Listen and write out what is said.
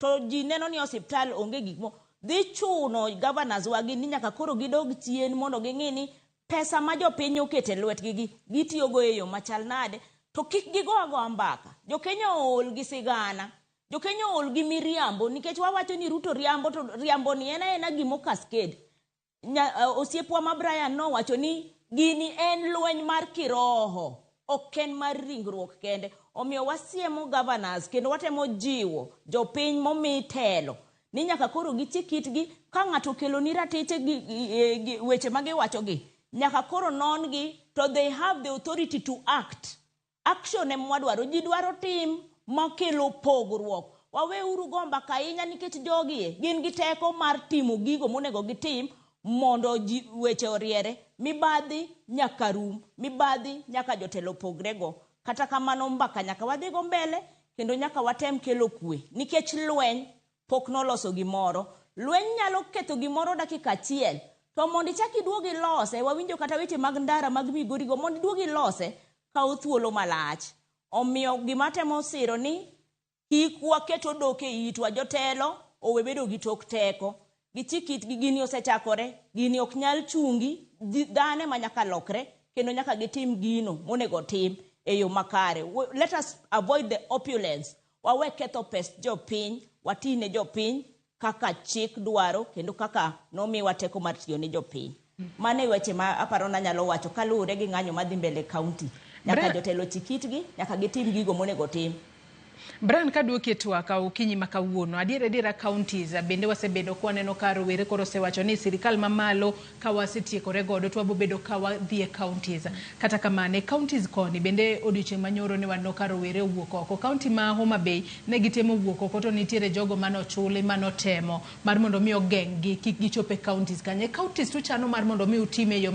To ji neno ni osiptal onge gik mo dhi chuno governors wagi ni nyaka koro gidog chien mondo ging'i ni pesa ma jopiny okete lwetgi gi gitiyogo e yo machal nade, to kik gigo agoa mbaka. Jokenya ool gi sigana, Jokenya ool gi miriambo, nikech wawacho ni Ruto riambo, to riambo ni en aena gimo cascade. Osiepwa ma Brian nowacho ni gini en lweny mar kiroho, ok en mar ringruok kende. Omiyo wasiemo governors kendo watemo jiwo jopiny momi telo ni nyaka koro gichik itgi ka ng'ato okeloni ratiche gi weche ma giwachogi, nyaka koro non gi to they have the authority to act. Action ema wadwaro. Ji dwaro tim makelo pogruok. Waweuru go mbaka ahinya nikech jogie gin gi teko mar timo gigo monego gitim mondo ji weche oriere. Mibadhi nyaka rum, mibadhi nyaka jotelo pogre go. Kata kamano, mbaka nyaka wadhigo mbele kendo nyaka watem kelo kwe, nikech lweny pok noloso gimoro. Lweny nyalo ketho gimoro dakika achiel, to mondo ichak iduog ilose, wawinjo kata weche mag ndara mag Migori go, mondo iduog ilose kawo thuolo malach. Omiyo gima temo siro ni kik waket odok e itwa. Jotelo owe bedo gi tok teko, gichik itgi. Gini osechakore, gini ok nyal chungi. Dhano ema nyaka lokre kendo nyaka gitim gino monego tim e yo makare. Let us avoid the opulence. Wawe ketho pes jopiny, wati ne jopiny kaka chik dwaro kendo kaka nomiwa teko mar tiyo ne jopiny. Mano e weche ma aparo nanyalo wacho kaluwore gi ng'anyo madhi mbele e county. Nyaka jotelo chik itgi, nyaka gitim gigo monego tim. Brian, kaduoki e twak okinyi ma kawuono, adier adiera counties bende wasebedo kwaneno ka rowere koro osewacho ni sirikal mamalo ka wasetiekore godo to wabobedo ka wadhi e counties. Kata kamano, e counties koni bende odiochieng' manyoro ne waneno ka rowere owuok oko. County ma Homa Bay ne gitemo wuok oko, to nitiere jogo manochuli manotemo mar mondo mi ogeng' gi kik gichop e counties kanyo. E counties tuchano mar mondo mi utim e yo